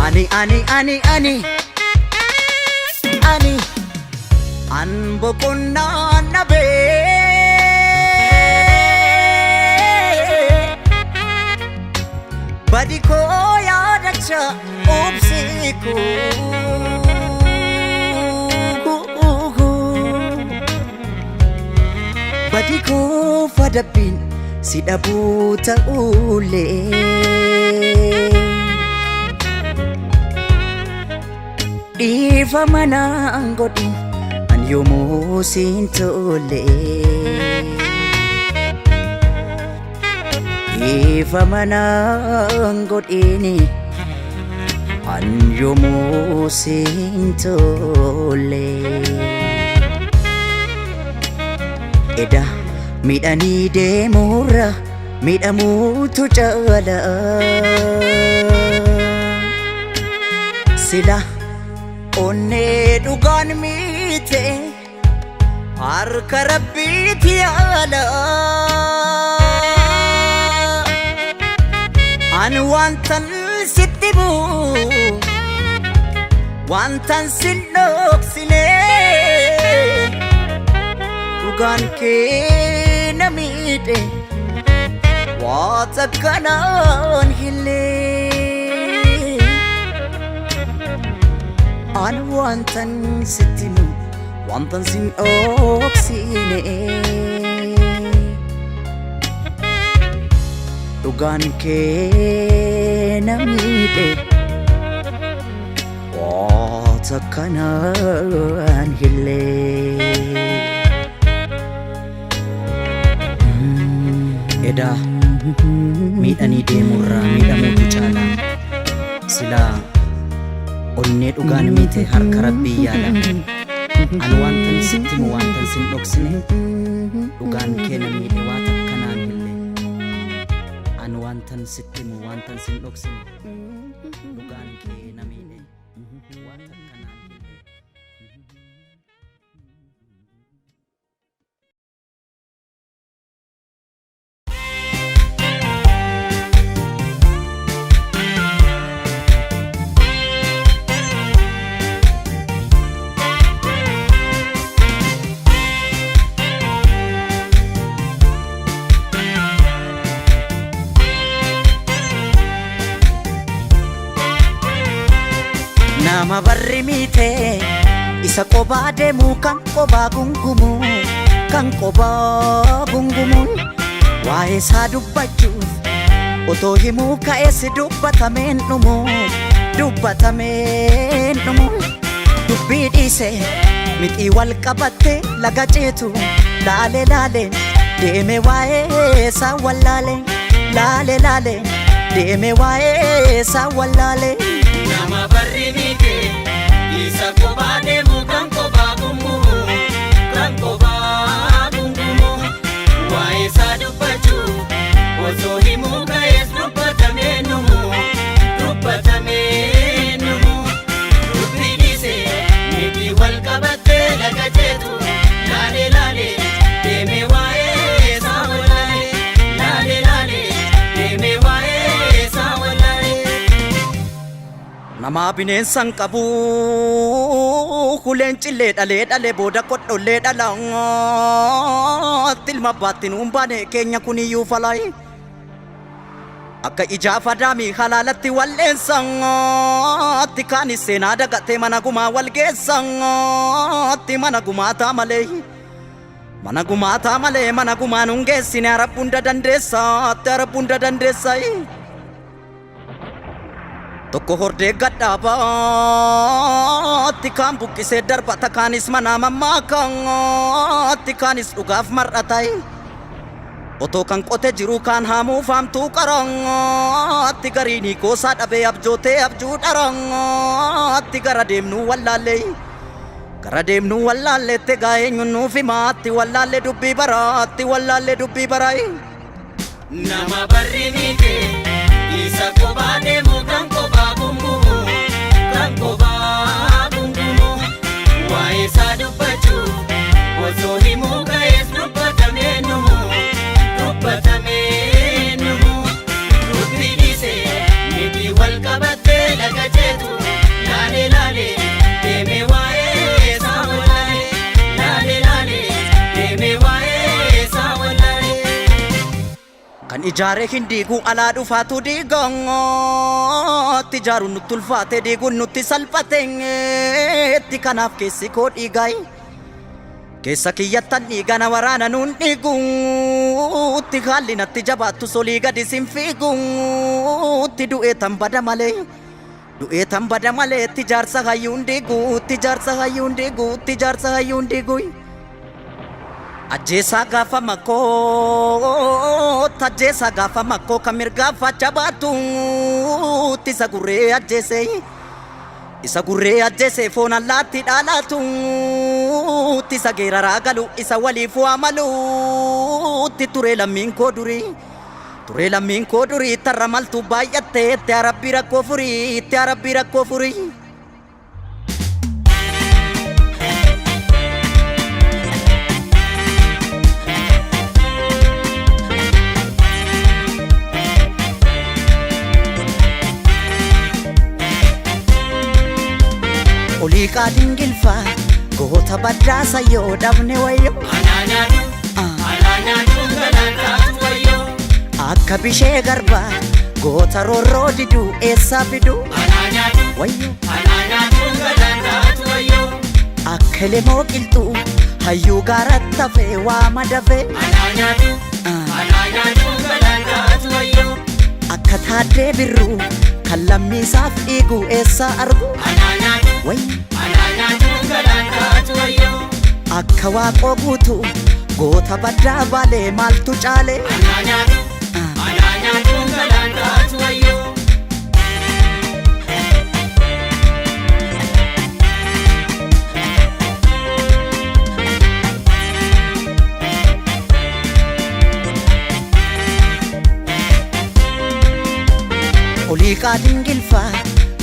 Ani ani ani ani ani an boqonnaa nabee badi koo yaadacha obsi koo badi koo fadabbiin si dhabuu ta'ullee. Dhiifama naan godhin an yoomuu siin tolle. Dhiifama naan godhin an yoomuu siin tolle. Eda miidhanii deemuurra miidhamuutu caala. Sila onnee dhugaan miite harka rabbiiti yaala. Ani wantan sitti bu'u wantan sin dhoksine dhugaan kee na miidhe waa takkanaan hillee. Ani wantan sitti himu wantan sin dhoksine dhugaan kee na miidhe waa takkanaan hillee. Edaa miidhanii deemurraa miidhamuutu caala. Silaa onnee dhugaan miite harka rabbii yaala. Ani wantan sitti himu wantan sin dhoksine dhugaan kee na miidhe waa takkanaan hille. Ani wantan sitti himu wantan sin dhoksine dhugaan kee na miidhe waa takkanaan hille. Nama barri miite isa qobaa deemu kan qobaa gungumu kan qobaa gungumuun waa'ee isaa dubbachuuf otoo himuu ka'ees dubbatameen dhumu dubbatameen dhumu dubbii dhiise mixii wal qabatte laga ceetu laale laale deeme waa'ee isaa wallaale laale laale deeme waa'ee isaa wallaale. Nama barri miite isa kophaa deemu kan kophaa gungumu kan kophaa gungumu waa'ee isaa dubbachuu osoo himuu ka'ees dubbatamee numu dubbatamee numu dubbii dhiise miti wal qabattee laga ceetu laale laale deeme waa'ee isaa wallaale laale laale deeme waa'ee isaa wallaale. Namaa bineensan qabu kuleen cillee dhalee dhalee booda qodhollee dhalaatti ilma abbaatti nuun baane keenya kuniyyuu falaayi. Akka ijaa fadaamii halaalatti walleensaatti kaanis seenaa dagatee mana gumaa wal geessaatti mana gumaataa malee. Mana gumaataa malee mana gumaa nuun geessine arabbu hunda dandeessaatti arabbu hunda dandeessaayi. Tokko hordee gadhaabaatti kaan buqqisee darbata kaanis manaa mammaakaatti kaanis dhugaaf mar'atayi. Otoo kan qote jiru kaan haamuu faamtuu qaraatti gariinii goosaa dhabee abjootee abjuu dharaatti gara deemnuu wallaallee. Gara deemnuu wallaalleette gaa eenyuun nuuf himaatti wallaalle dubbii baraatti wallaalle dubbii baraayi. Nama barri miite isa kophaa deemu kan kophaa gungumu kan kophaa gungumu waa'ee isaa dubbachuu osoo himuu ka'ees dubbatamee numu. Kan ijaare hin diigu alaa dhufaatu diigaatti ijaaruun nutti ulfaate diiguun nutti salphateetti kanaaf keessi koo dhiigaay. Keessa kiyyattan dhiigana waraana nuun dhiiguutti haalli natti jabaattu solii gadi sin fiiguutti du'ee tan bada malee. Du'ee tan bada malee itti jaarsa hayyuun diiguutti jaarsa hayyuun diiguutti jaarsa hayyuun diiguu. Ajjeesaa gaafa makkoo ajjeesaa gaafa makkoo kan mirgaa facha baatuutti isa gurree ajjeese. Isa gurree ajjeese foon allaatti dhaalaatuutti isa geeraraa galu isa waliif waa maluutti turee lammiin koo durii. Turee lammiin koo durii tarra maltu baay'attee itti arabbii rakkoo furii itti arabbii rakkoo furii. Olii qaadiin gilfaa goota baddaasa yoo dhabne wayyo. Anaa nyaatu, anaa nyaatu galaan taatu wayyoo. Akka bishee garbaa goota roorroo diduu eessaa fiduu Anaa nyaatu, wayyo. anaa nyaatu galaan taatu wayyoo. Akka lemoo qilxuu hayyuu gaaratti hafee waa madafee. Anaa nyaatu, anaa nyaatu galaan taatu wayyoo. Akka taaddee birruu kan lammiisaaf dhiigu eessaa argu Anaa nyaatu, wayyo. anaa nyaatu galaan taatu wayyoo. Akka waaqoo guutuu goota baddaa baalee maaltu caalee. Anaa nyaatu, anaa nyaatu galaan taatu wayyoo. Olii qaadiin gilfaa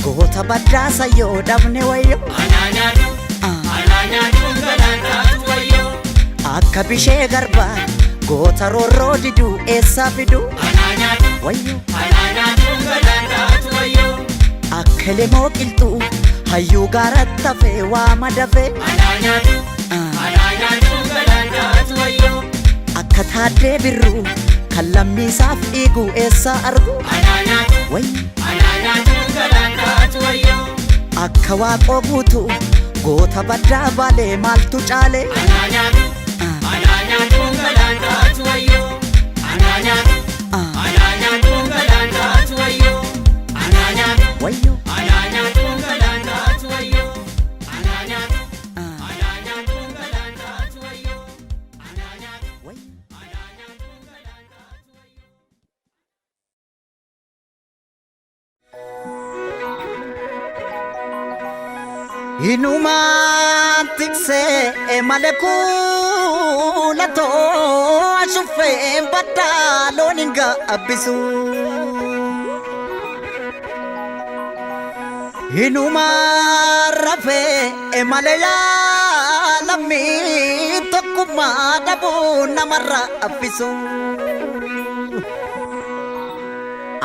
goota baddaasa yoo dhabne wayyo. Anaa nyaatu, anaa nyaatu galaan taatu wayyoo. Akka bishee garbaa goota roorroo diduu eessaa fiduu Anaa nyaatu, wayyo. anaa nyaatu galaan taatu wayyoo. Akka lemoo qilxuu hayyuu gaaratti hafee waa madafee. Anaa nyaatu, anaa nyaatu galaan taatu wayyoo. Akka taaddee birruu kan lammiisaaf dhiigu eessaa argu Anaa nyaatu, wayyo. anaa nyaatu galaan taatu wayyoo. Akka waaqoo guutuu goota baddaa baalee maaltu caalee. Anaa nyaatu, anaa nyaatu galaan taatu wayyoo. Anaa nyaatu, anaa nyaatu galaan taatu wayyoo. Anaa nyaatu, Wayyo. anaa nyaatu galaan taatu wayyoo. Anaa nyaatu, anaa nyaatu galaan taatu wayyoo. Anaa nyaatu, Wayyo. anaa nyaatu galaan taatu wayyoo. Inumaan tiksee malee kuulatoo ashuffeen baddaa loon hin gaabbisu. Inumaan rafee malee yaalammii tokkummaa dhabuu namarraa affisu.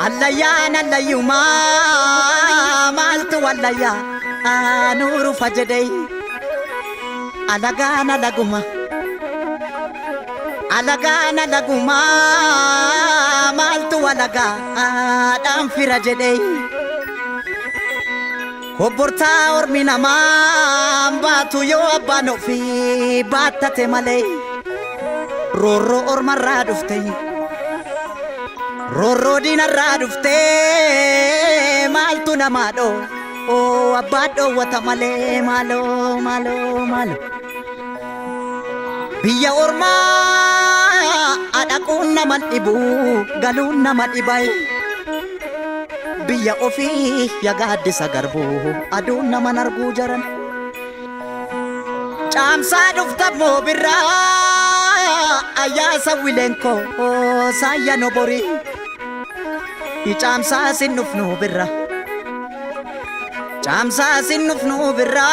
Allayyaan allayyumaa maaltu allayyaa anuurufa jedhee alagaan alaguma alagaan alagumaa maaltu alagaa dhaan fira jedhee kobbortaa ormi namaa baatu yoo abbaan ofii baattate malee roorroo ormarraa dhufte. Roorroo diinarraa dhuftee maaltu namaa dhoo oo abbaa dhoowwata malee maaloo maaloo maaloo. Biyya ormaa dhaquun nama dhibu galuun nama dhibay. Biyya ofii yagaaddisa garbuu aduun nama arguu jaran. Caamsaa dhufta moo birraa ayyaasa wileenkoo saayya noborii. Caamsaa sin dhufnu birra. Caamsaa sin dhufnu birra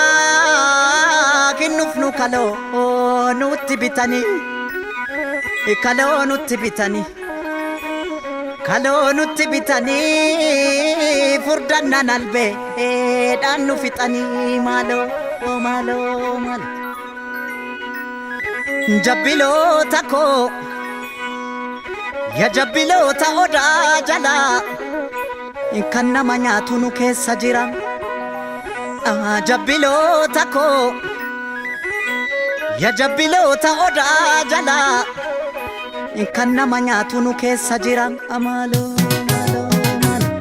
kinnufnu kaloo nutti bitanii. Kaloo nutti bitanii. Kaloo nutti bitanii furdannaan albee dhaan nu fixanii maaloo maaloo maaloo. Jabbiloota koo. Ya jabbiloota odaa jalaa kan nama nyaatu nu keessa jira. Jabbiloota koo ya jabbiloota odaa jalaa kan nama nyaatu nu keessa jira. Amaaloo maaloo maaloo.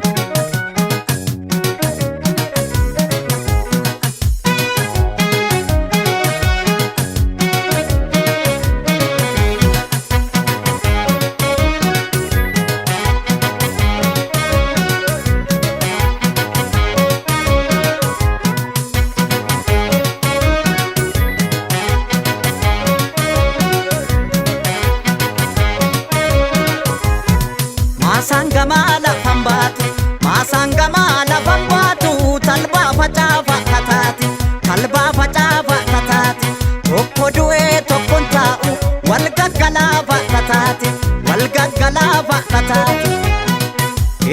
Maasaan gamaa lafan baatu, maasaan gamaa lafan baatu, talbaa facaafa kataati, talbaa facaafa kataati. Tokko du'ee tokkon taa'u, wal gaggalaafa kataati, wal gaggalaafa kataati.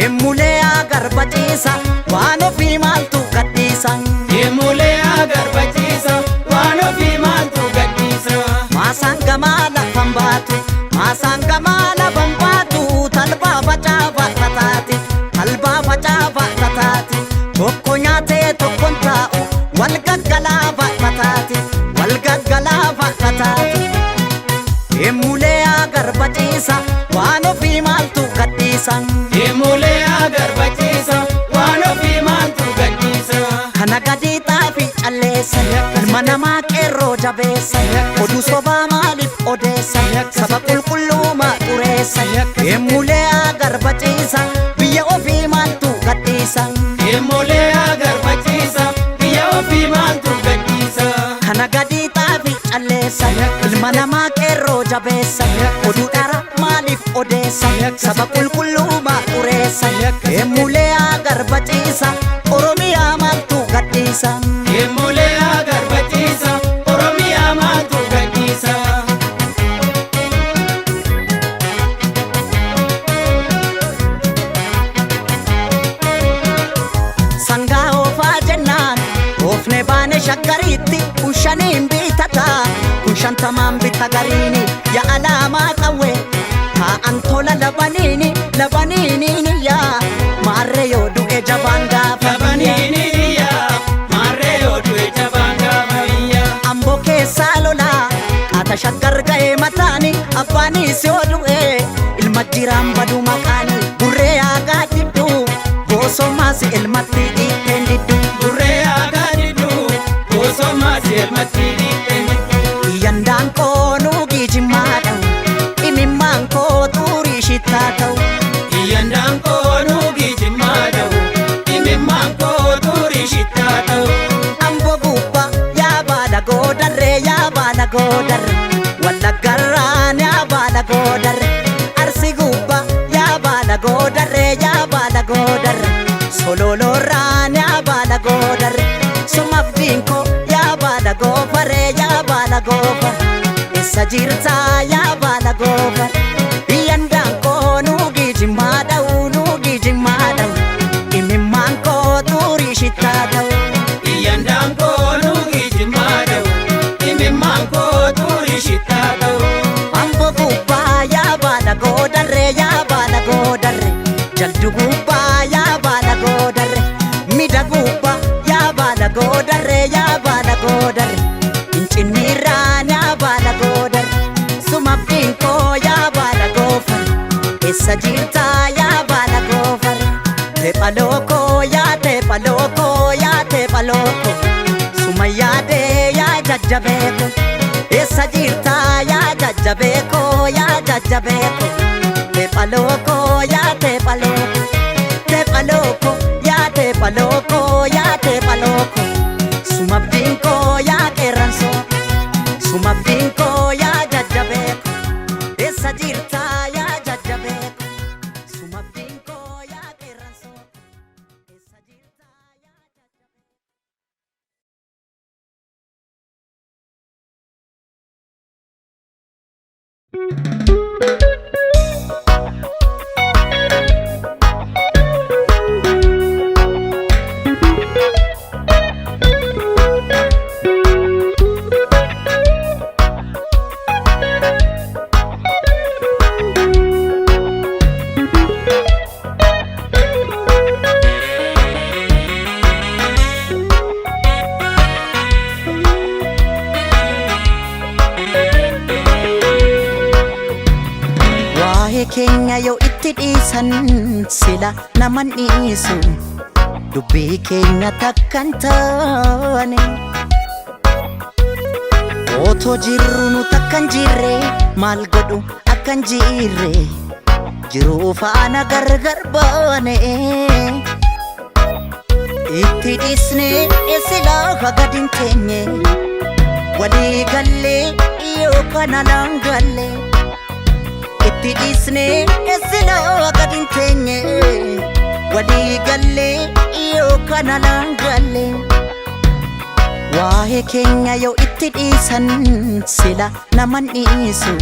Emulee agarba ciisa, waan ofii maaltu gadhiisa. Emulee agarba ciisa, waan ofii maaltu gadhiisa. Maasaan gamaa lafan baatu, maasaan gamaa lafan baatu, talbaa facaafa kataati, talbaa facaafa kataati. Tokko nyaatee tokkon taa'u, wal gaggalaafa kataati, wal gaggalaafa kataati. Emulee agarba ciisa, waan ofii maaltu gadhiisa. Emulee agarba ciisa, waan ofii maaltu gadhiisa. Kana gadi xaafi calleessa, ilma namaa qeerroo jabeessa, oduu sobaa maaliif odeessa, saba qulqulluuma xureessa. Emulee agarba ciisa, biyya ofii maaltu gadhiisa. Emulee agarba ciisa, biyya ofii maaltu gadhiisa. Kana gadi xaafi calleessa, ilma namaa qeerroo jabeessa, oduu dhara maaliif odeessa, saba qulqulluuma xureessa. Emulee agarba ciisa, Oromiyaa maaltu gadhiisa. Emulee agarba ciisa, Oromiyaa maaltu gadhiisa. Sangaa oofaa jennaan oofne baane shaggariitti kun shaniin bitataa kun shantamaan bita gariini ya alaamaa qawwe taa'an tola labaniini labaniiniini yaa maarree yoo du'e jabaan gaafa biyya. Labaniini iyyaa, maarree yoo du'e jabaan gaafa biyya. Amboo keessaa lolaa qaata shaggar ga'ee mataani abbaanis yoo du'e ilma jiraan badu maqaani burree aagaa didduu boosomaas ilmatti dhiitteen didduu. Burree aagaa didduu, boosomaas elmatti dhiitteen didduu. Yandaan koo nuugii jimmaa ta'u, imimmaan koo xurii shittaa ta'u. Iyyandaan koo nuugii jimmaa ta'u, imimmaan koo xurii shittaa ta'u. Amboo gubbaa yaa baala goodarree yaa baala goodarre, wallaggarraan yaa baala goodarre, arsi gubbaa yaa baala goodarree yaa baala goodarre, sololoorraan yaa baala goodarre, sumabdiin koo yaa baala goofaree yaa baala goofare, eessa jirtaa yaa baala goofare. Yandaan koo nuugii jimmaa dha'u nuugii jimmaa dha'u, imimmaan koo xurii shittaa ta'u. Iyyandaan koo nuugii jimmaa ta'u, imimmaan koo xurii shittaa ta'u. Amboo gubbaa yaa baala goodarree yaa baala goodarre, jaldu gubbaa yaa baala goodarre, mida gubbaa yaa baala goodarree yaa baala goodarre, incinniirraan yaa baala goodarre, sumabdiin koo yaa baala goofare, eessa jirtaa yaa baala goofare, teepha lookoo yaa teepha lookoo yaa teepha lookoo, suma yaadee yaa jajjabeeko. Eessa jirtaa yaa jajjabeeko yaa jajjabeeko, teepha lookoo yaa teepha lookoo, teepha lookoo yaa teepha lookoo yaa teepha lookoo, sumabdiin koo yaa qeerransoo, sumabdiin koo yaa jajjabeeko, eessa jirtaa yaa jajjabeeko, sumabdiin koo yaa qeerransoo, eessa jirtaa yaa jajjabeeko. Waa'ee keenya yoo itti dhiisan sila naman dhiisu, dubbii keenya takkan taane. Otoo jirru nu takkan jirre, maal godhu akkan jirre, jiruu faana gargar baane. Itti dhiisne silaa gad hin teenye, walii gallee yookaan alaan galle. Itti dhiisne silaa gad hin teenye, walii gallee yookaan alaan galle. Waa'ee keenya yoo itti dhiisan sila naman dhiisu,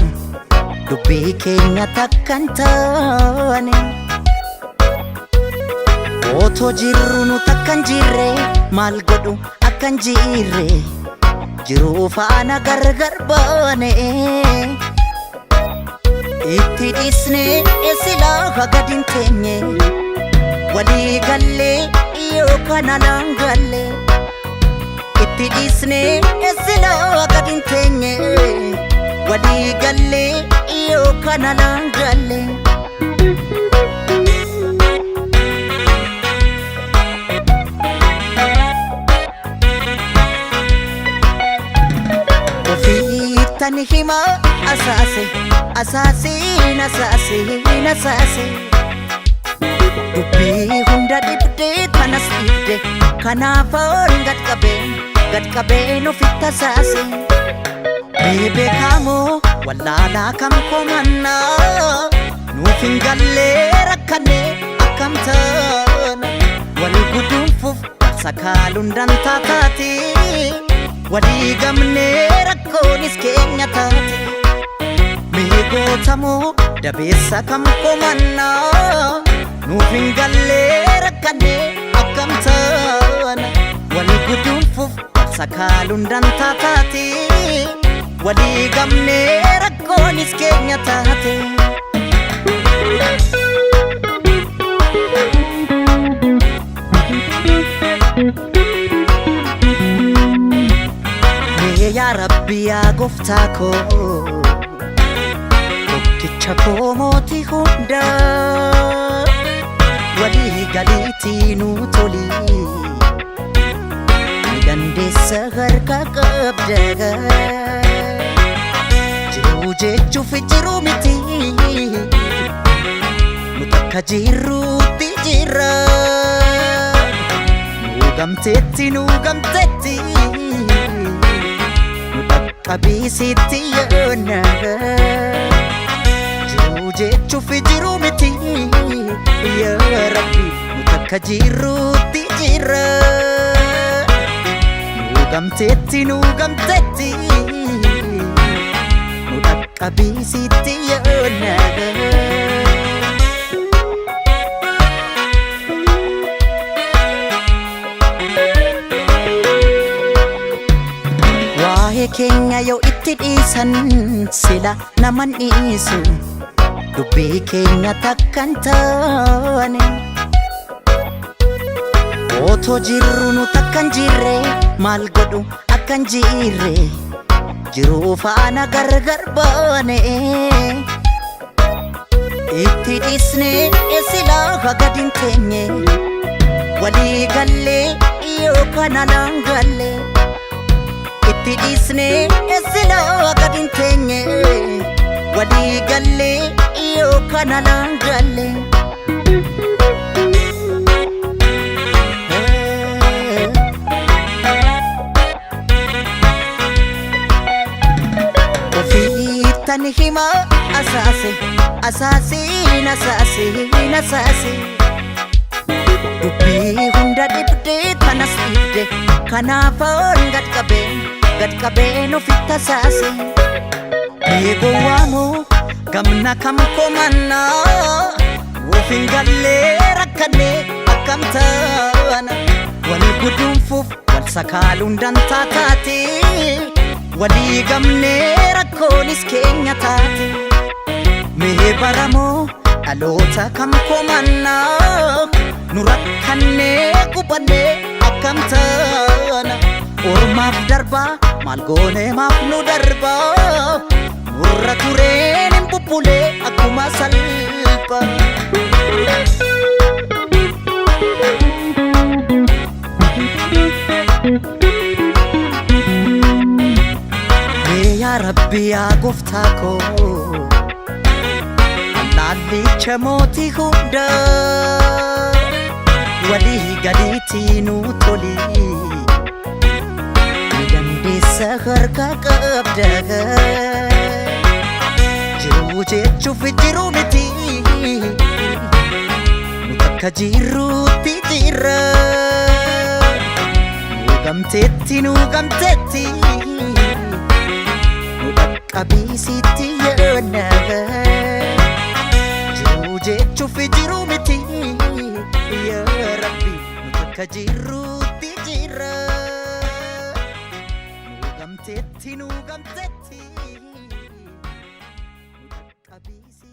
dubbii keenya takkan taane. Otoo jirru nu takkan jirre, maal godhu akkan jirre, jiruu faana gargar baane. Itti dhiisne silaa gad hin teenye, walii gallee yookaan alaan galle. Itti dhiisne silaa gad hin teenye, walii gallee yookaan alaan galle. Ofiittan hima asaase, asaasiin asaasiin asaase. Dubbii hunda dhibdee kanas dhibde, kanaafan gad qabeen gad qabeen ofitti asaase. Beekamoo wallaalaa kam komannaa, nuuf hin gallee rakkannee akkam taana. Wal guduunfuuf wal sakaaluun dantaa taate, walii gamnee rakkoonis keenya taate. Mee gootamoo dabeessa kam komannaa, nuuf hin gallee rakkannee akkam taana. Wal guduunfuuf wal sakaaluun dantaa taate, walii gamnee rakkoonis keenya taate. Mee yaa Rabbi, yaa gooftaa koo, tokkicha koo, mootii hundaa, walii galiitii nuu toli, ni dandeessa, harka qabda. Jiruu jechuuf jiruu miti, nu takka jirruutti jirra. Nuu gamteetti, nuu gamteetti, nu dhaqqabiisitti yoona. Jiruu jechuuf jiruu miti, yaa Rabbi, nu takka jirruutti jirra. Nuu gamteetti, nuu gamteetti, nu dhaqqabiisitti yoona. Waa'ee keenya yoo itti dhiisan sila naman dhiisu, dubbii keenya takkan taane. Otoo jirru nu takkan jirre, maal godhu akkan jirre, jiruu faana gargar baane. Itti dhiisne silaa gad hin teenye, walii gallee yookaan alaan galle. Itti dhiisne silaa gad hin teenye, walii gallee yookaan alaan galle. Ofiittan hima asaase, asaasiin asaasiin asaase. Dubbii hunda dhibdee kanas dhibde, kanaafan gad qabeen gad qabeen ofitti asaase. Mee gowwaamoo gamna kam komannaa, nuuf hin gallee rakkannee akkam taana. Wal guduunfuuf wal sakaaluun dantaa taate, walii gamnee rakkoonis keenya taate. Mee baramoo dhaloota kam komannaa, nu rakkannee gubannee akkam taana. Ormaaf darbaa maal goone, maaf nu darbaa, nurra tureen hin bubbulee akkuma salphaa. salphaa. Mee yaa Rabbi yaa gooftaa koo, Allaallicha mootii hundaa, walii gadiitii nuu toli, ni dandeessa, harka qabda. Jiruu jechuuf jiruu miti, nu bakka jirruutti jirra. Nu gamteetti, nu gamteetti, nu dhaqqabiisitti yaadna. Jiruu jechuuf jiruu miti, yaa Rabbi, nu bakka jirruutti jirra. Nu gamteetti, nu gamteetti, nu dhaqqabiisitti.